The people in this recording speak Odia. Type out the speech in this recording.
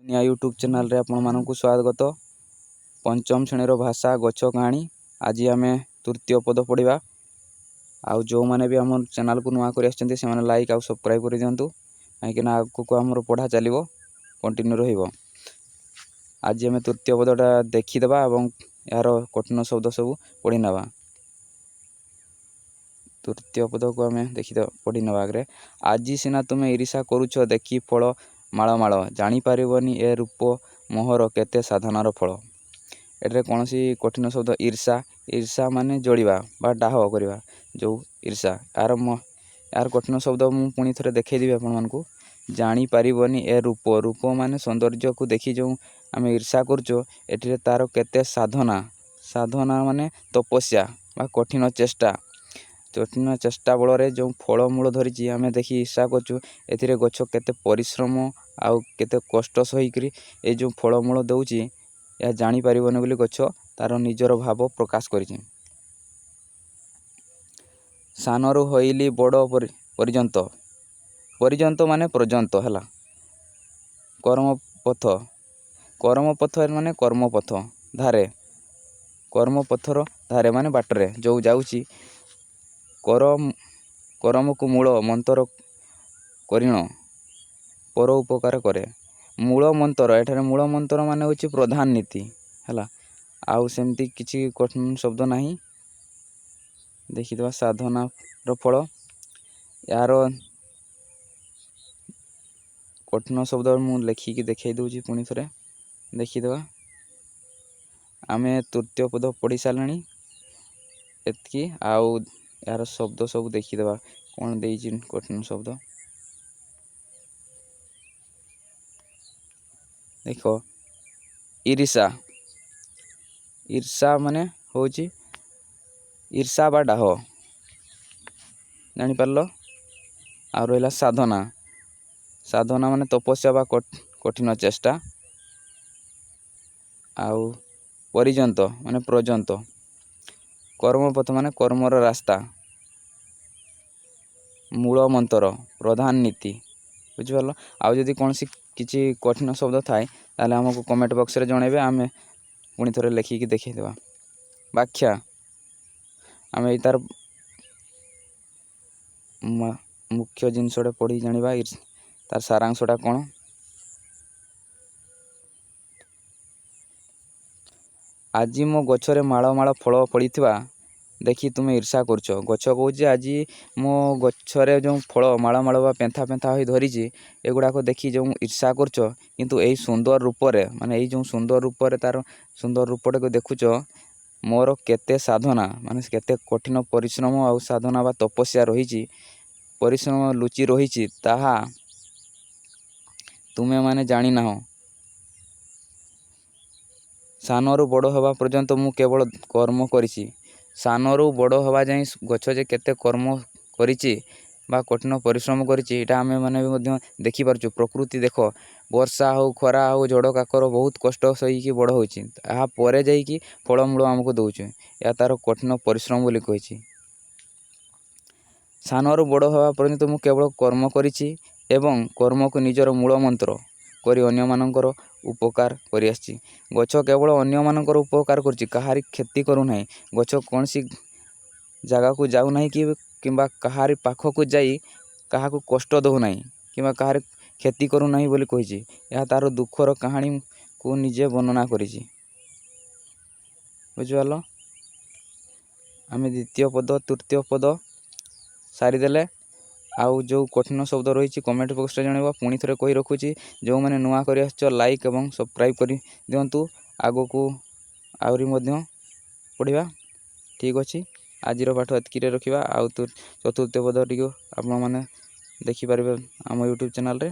ନିଆ ୟୁଟ୍ୟୁବ୍ ଚ୍ୟାନେଲ୍ରେ ଆପଣମାନଙ୍କୁ ସ୍ୱାଗତ। ପଞ୍ଚମ ଶ୍ରେଣୀର ଭାଷା ଗଛ କାହାଣୀ, ଆଜି ଆମେ ତୃତୀୟ ପଦ ପଢ଼ିବା। ଆଉ ଯେଉଁମାନେ ବି ଆମ ଚ୍ୟାନେଲ୍କୁ ନୂଆ କରି ଆସିଛନ୍ତି, ସେମାନେ ଲାଇକ୍ ଆଉ ସବସ୍କ୍ରାଇବ୍ କରିଦିଅନ୍ତୁ, କାହିଁକିନା ଆଗକୁ ଆମର ପଢ଼ା ଚାଲିବ, କଣ୍ଟିନ୍ୟୁ ରହିବ। ଆଜି ଆମେ ତୃତୀୟ ପଦଟା ଦେଖିଦେବା ଏବଂ ଏହାର କଠିନ ଶବ୍ଦ ସବୁ ପଢ଼ି ନେବା। ତୃତୀୟ ପଦକୁ ଆମେ ଦେଖିଦେବା, ପଢ଼ି ନେବା ଆଗରେ। ଆଜି ସିନା ତୁମେ ଈର୍ଷା କରୁଛ ଦେଖି ଫଳ ମାଳ ମାଳ, ଜାଣିପାରିବନି ଏ ରୂପ ମୋହର କେତେ ସାଧନାର ଫଳ। ଏଠାରେ କୌଣସି କଠିନ ଶବ୍ଦ? ଈର୍ଷା, ଈର୍ଷା ମାନେ ଜଳିବା ବା ଡାହ କରିବା ଯେଉଁ ଈର୍ଷା। ଏହାର କଠିନ ଶବ୍ଦ ମୁଁ ପୁଣି ଥରେ ଦେଖେଇଦେବି ଆପଣମାନଙ୍କୁ। ଜାଣିପାରିବନି ଏ ରୂପ, ରୂପ ମାନେ ସୌନ୍ଦର୍ଯ୍ୟକୁ ଦେଖି ଯେଉଁ ଆମେ ଈର୍ଷା କରୁଛୁ, ଏଠିରେ ତାର କେତେ ସାଧନା, ସାଧନା ମାନେ ତପସ୍ୟା ବା କଠିନ ଚେଷ୍ଟା, କଠିନ ଚେଷ୍ଟା ବଳରେ ଯେଉଁ ଫଳମୂଳ ଧରିଛି, ଆମେ ଦେଖି ଈର୍ଷା କରୁଛୁ। ଏଥିରେ ଗଛ କେତେ ପରିଶ୍ରମ ଆଉ କେତେ କଷ୍ଟ ସହିକରି ଏ ଯେଉଁ ଫଳମୂଳ ଦେଉଛି, ଏହା ଜାଣିପାରିବନି ବୋଲି ଗଛ ତାର ନିଜର ଭାବ ପ୍ରକାଶ କରିଛି। ସାନରୁ ହୋଇଲି ବଡ଼ ପର୍ଯ୍ୟନ୍ତ, ପର୍ଯ୍ୟନ୍ତ ମାନେ ପର୍ଯ୍ୟନ୍ତ ହେଲା। କର୍ମପଥ, କର୍ମପଥ ମାନେ କର୍ମପଥ ଧାରେ, କର୍ମପଥର ଧାରେ ମାନେ ବାଟରେ ଯେଉଁ ଯାଉଛି। କରମକୁ ମୂଳ ମନ୍ତର କରିଣ ପର ଉପକାର କରେ। ମୂଳ ମନ୍ତର, ଏଠାରେ ମୂଳ ମନ୍ତର ମାନେ ହେଉଛି ପ୍ରଧାନ ନୀତି ହେଲା। ଆଉ ସେମିତି କିଛି କଠିନ ଶବ୍ଦ ନାହିଁ। ଦେଖିଦେବା ସାଧନାର ଫଳ। ଏହାର କଠିନ ଶବ୍ଦ ମୁଁ ଲେଖିକି ଦେଖାଇ ଦେଉଛି, ପୁଣି ଥରେ ଦେଖିଦେବା। ଆମେ ତୃତୀୟ ପଦ ପଢ଼ି ସାରିଲେଣି, ଏତିକି। ଆଉ ଏହାର ଶବ୍ଦ ସବୁ ଦେଖିଦେବା, କ'ଣ ଦେଇଛି କଠିନ ଶବ୍ଦ। ଦେଖ, ଈର୍ଷା, ଈର୍ଷା ମାନେ ହେଉଛି ଈର୍ଷା ବା ଡାହ, ଜାଣିପାରିଲ? ଆଉ ରହିଲା ସାଧନା, ସାଧନା ମାନେ ତପସ୍ୟା ବା କଠିନ ଚେଷ୍ଟା। ଆଉ ପର୍ଯ୍ୟନ୍ତ ମାନେ ପର୍ଯ୍ୟନ୍ତ। କର୍ମପଥ ମାନେ କର୍ମର ରାସ୍ତା। ମୂଳ ମନ୍ତର ପ୍ରଧାନ ନୀତି। ବୁଝିପାରିଲ? ଆଉ ଯଦି କୌଣସି କିଛି କଠିନ ଶବ୍ଦ ଥାଏ, ତାହେଲେ ଆମକୁ କମେଣ୍ଟ ବକ୍ସରେ ଜଣାଇବେ, ଆମେ ପୁଣି ଥରେ ଲେଖିକି ଦେଖେଇଦେବା। ବ୍ୟାଖ୍ୟା, ଆମେ ଏଇ ତାର ମୁଖ୍ୟ ଜିନିଷଟା ପଢ଼ି ଜାଣିବା ତାର ସାରାଂଶଟା କ'ଣ। ଆଜି ମୋ ଗଛରେ ମାଳ ମାଳ ଫଳ ଫଳିଥିବା ଦେଖି ତୁମେ ଈର୍ଷା କରୁଛ। ଗଛ କହୁଛି, ଆଜି ମୋ ଗଛରେ ଯେଉଁ ଫଳ ମାଳ ମାଳ ବା ପେନ୍ଥା ପେନ୍ଥା ହୋଇ ଧରିଛି, ଏଗୁଡ଼ାକ ଦେଖି ଯେଉଁ ଈର୍ଷା କରୁଛ, କିନ୍ତୁ ଏଇ ସୁନ୍ଦର ରୂପରେ, ମାନେ ଏଇ ଯେଉଁ ସୁନ୍ଦର ରୂପରେ, ତାର ସୁନ୍ଦର ରୂପଟାକୁ ଦେଖୁଛ, ମୋର କେତେ ସାଧନା ମାନେ କେତେ କଠିନ ପରିଶ୍ରମ ଆଉ ସାଧନା ବା ତପସ୍ୟା ରହିଛି, ପରିଶ୍ରମ ଲୁଚି ରହିଛି, ତାହା ତୁମେମାନେ ଜାଣିନାହଁ। ସାନରୁ ବଡ଼ ହେବା ପର୍ଯ୍ୟନ୍ତ ମୁଁ କେବଳ କର୍ମ କରିଛି। ସାନରୁ ବଡ଼ ହେବା ଯାଏଁ ଗଛ ଯେ କେତେ କର୍ମ କରିଛି ବା କଠିନ ପରିଶ୍ରମ କରିଛି, ଏଇଟା ଆମେମାନେ ବି ମଧ୍ୟ ଦେଖିପାରୁଛୁ। ପ୍ରକୃତି ଦେଖ, ବର୍ଷା ହଉ, ଖରା ହଉ, ଝଡ଼ କାକର, ବହୁତ କଷ୍ଟ ସହିକି ବଡ଼ ହେଉଛି, ଏହା ପରେ ଯାଇକି ଫଳମୂଳ ଆମକୁ ଦେଉଛି। ଏହା ତାର କଠିନ ପରିଶ୍ରମ ବୋଲି କହିଛି। ସାନରୁ ବଡ଼ ହେବା ପର୍ଯ୍ୟନ୍ତ ମୁଁ କେବଳ କର୍ମ କରିଛି ଏବଂ କର୍ମକୁ ନିଜର ମୂଳ ମନ୍ତ୍ର କରି ଅନ୍ୟମାନଙ୍କର ଉପକାର କରିଆସିଛି। ଗଛ କେବଳ ଅନ୍ୟମାନଙ୍କର ଉପକାର କରୁଛି, କାହାରି କ୍ଷତି କରୁନାହିଁ। ଗଛ କୌଣସି ଜାଗାକୁ ଯାଉନାହିଁ କି କିମ୍ବା କାହାରି ପାଖକୁ ଯାଇ କାହାକୁ କଷ୍ଟ ଦେଉନାହିଁ କିମ୍ବା କାହାରି କ୍ଷତି କରୁନାହିଁ ବୋଲି କହିଛି। ଏହା ତାର ଦୁଃଖର କାହାଣୀକୁ ନିଜେ ବର୍ଣ୍ଣନା କରିଛି। ବୁଝିପାରିଲ? ଆମେ ଦ୍ୱିତୀୟ ପଦ, ତୃତୀୟ ପଦ ସାରିଦେଲେ। ଆଉ ଯେଉଁ କଠିନ ଶବ୍ଦ ରହିଛି, କମେଣ୍ଟ ବକ୍ସରେ ଜଣାଇବ। ପୁଣି ଥରେ କହି ରଖୁଛି, ଯେଉଁମାନେ ନୂଆ କରି ଆସିଛ, ଲାଇକ୍ ଏବଂ ସବସ୍କ୍ରାଇବ୍ କରି ଦିଅନ୍ତୁ। ଆଗକୁ ଆହୁରି ମଧ୍ୟ ପଢ଼ିବା। ଠିକ୍ ଅଛି, ଆଜିର ପାଠ ଏତିକିରେ ରଖିବା। ଆଉ ଚତୁର୍ଥ ପଦ ଟିକେ ଆପଣମାନେ ଦେଖିପାରିବେ ଆମ ୟୁଟ୍ୟୁବ୍ ଚ୍ୟାନେଲ୍ରେ।